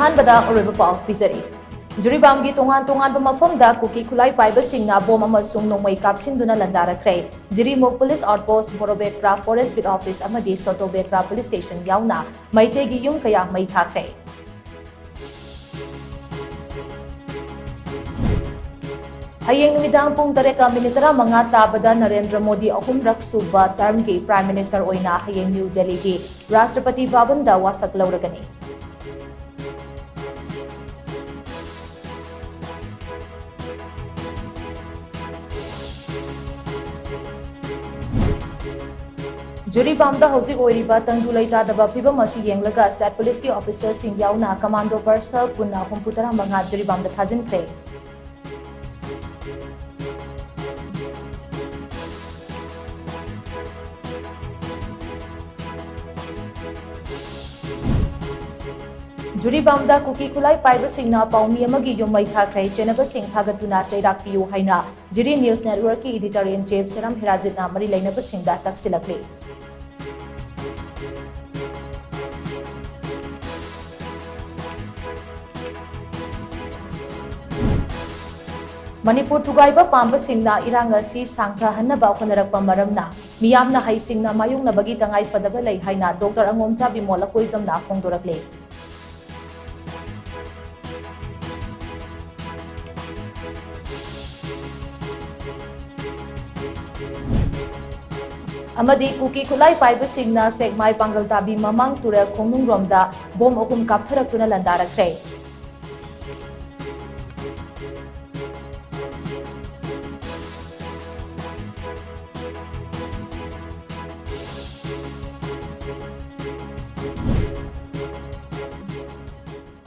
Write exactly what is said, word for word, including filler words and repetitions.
ꯑꯍꯥꯟꯕꯗ ꯑꯔꯣꯏꯕ ꯄꯥꯎ ꯄꯤꯖꯔꯤ꯫ ꯖꯤꯔꯤꯕꯥꯝꯒꯤ ꯇꯣꯉꯥꯟ ꯇꯣꯉꯥꯟꯕ ꯃꯐꯝꯗ ꯀꯨꯀꯤ ꯈꯨꯠꯂꯥꯏ ꯄꯥꯏꯕꯁꯤꯡꯅ ꯕꯣꯝ ꯑꯃꯁꯨꯡ ꯅꯣꯡꯃꯩ ꯀꯥꯞꯁꯤꯟꯗꯨꯅ ꯂꯥꯟꯗꯥꯔꯛꯈ꯭ꯔꯦ꯫ ꯖꯤꯔꯤꯃꯨꯛ police outpost, ꯕꯣꯔꯣꯕꯦꯀ꯭ꯔꯥ forest beat office ꯑꯃꯗꯤ ꯁꯣꯇꯣꯕꯦꯀ꯭ꯔꯥ police station ꯌꯥꯎꯅ ꯃꯩꯇꯩꯒꯤ ꯌꯨꯝ ꯀꯌꯥ ꯃꯩ ꯊꯥꯈ꯭ꯔꯦ꯫ ꯍꯌꯦꯡ ꯅꯨꯃꯤꯗꯥꯡ ꯄꯨꯡ ꯇꯔꯦꯠꯀ minute ꯇꯔꯥꯃꯉꯥ ꯇꯥꯕꯗ ꯅꯔꯦꯟꯗ꯭ꯔ ꯃꯣꯗꯤ ꯑꯍꯨꯝꯔꯛ ꯁꯨꯕ termꯒꯤ Prime Minister ꯑꯣꯏꯅ ꯍꯌꯦꯡ ꯅ꯭ꯌꯨ ꯗꯦꯜꯂꯤꯒꯤ ꯔꯥꯁꯇ꯭ꯔꯄꯇꯤ ꯚꯕꯟꯗ ꯋꯥꯁꯛ ꯂꯧꯔꯒꯅꯤ꯫ ꯖꯤꯔꯤꯕꯥꯝꯗ ꯍꯧꯖꯤꯛ ꯑꯣꯏꯔꯤꯕ ꯇꯪꯗꯨ ꯂꯩꯇꯥꯗꯕ ꯐꯤꯕꯝ ꯑꯁꯤ ꯌꯦꯡꯂꯒ state policeꯀꯤ officerꯁꯤꯡ ꯌꯥꯎꯅ commando personnel ꯄꯨꯟꯅ ꯍꯨꯝꯐꯨ ꯇꯔꯥꯃꯉꯥ ꯖꯤꯔꯤꯕꯥꯝꯗ ꯊꯥꯖꯤꯟꯈ꯭ꯔꯦ꯫ ꯖꯤꯔꯤꯕꯥꯝꯗ ꯀꯨꯀꯤ ꯈꯨꯠꯂꯥꯏ ꯄꯥꯏꯕꯁꯤꯡꯅ ꯄꯥꯎꯃꯤ ꯑꯃꯒꯤ ꯌꯨꯝ ꯃꯩ ꯊꯥꯈ꯭ꯔꯦ꯫ ꯆꯦꯟꯅꯕꯁꯤꯡ ꯐꯥꯒꯠꯇꯨꯅ ꯆꯩꯔꯥꯛ ꯄꯤꯌꯨ ꯍꯥꯏꯅ ꯖꯤꯔꯤ news networkꯀꯤ editor in chief ꯁꯦꯔꯝ ꯍꯦꯔꯥꯖꯤꯠꯅ ꯃꯔꯤ ꯂꯩꯅꯕꯁꯤꯡꯗ ꯇꯛꯁꯤꯜꯂꯛꯂꯤ꯫ ꯃꯅꯤꯄꯨꯔ ꯊꯨꯒꯥꯏꯕ ꯄꯥꯝꯕꯁꯤꯡꯅ ꯏꯔꯥꯡ ꯑꯁꯤ ꯁꯥꯡꯊꯍꯟꯅꯕ ꯍꯣꯠꯅꯔꯛꯄ ꯃꯔꯝꯅ ꯃꯤꯌꯥꯝꯅ ꯍꯩꯁꯤꯡꯅ ꯃꯥꯌꯣꯛꯅꯕꯒꯤ ꯇꯉꯥꯏ ꯐꯗꯕ ꯂꯩ ꯍꯥꯏꯅ ꯗꯣꯛꯇꯔ ꯑꯉꯣꯝꯆꯥ ꯕꯤꯃꯣꯜ ꯑꯀꯣꯏꯖꯝꯅ ꯐꯣꯡꯗꯣꯔꯛꯂꯤ꯫ ꯑꯃꯗꯤ ꯀꯨꯀꯤ ꯈꯨꯠꯂꯥꯏ ꯄꯥꯏꯕꯁꯤꯡꯅ ꯁꯦꯛꯃꯥꯏ ꯄꯥꯡꯒꯜ ꯇꯥꯕꯤ ꯃꯃꯥꯡ ꯇꯨꯔꯦꯜ ꯈꯣꯡꯅꯨꯡꯔꯣꯝꯗ ꯕꯣꯝ ꯑꯍꯨꯝ ꯀꯥꯞꯊꯔꯛꯇꯨꯅ ꯂꯥꯟꯗꯥꯔꯛꯈ꯭ꯔꯦ꯫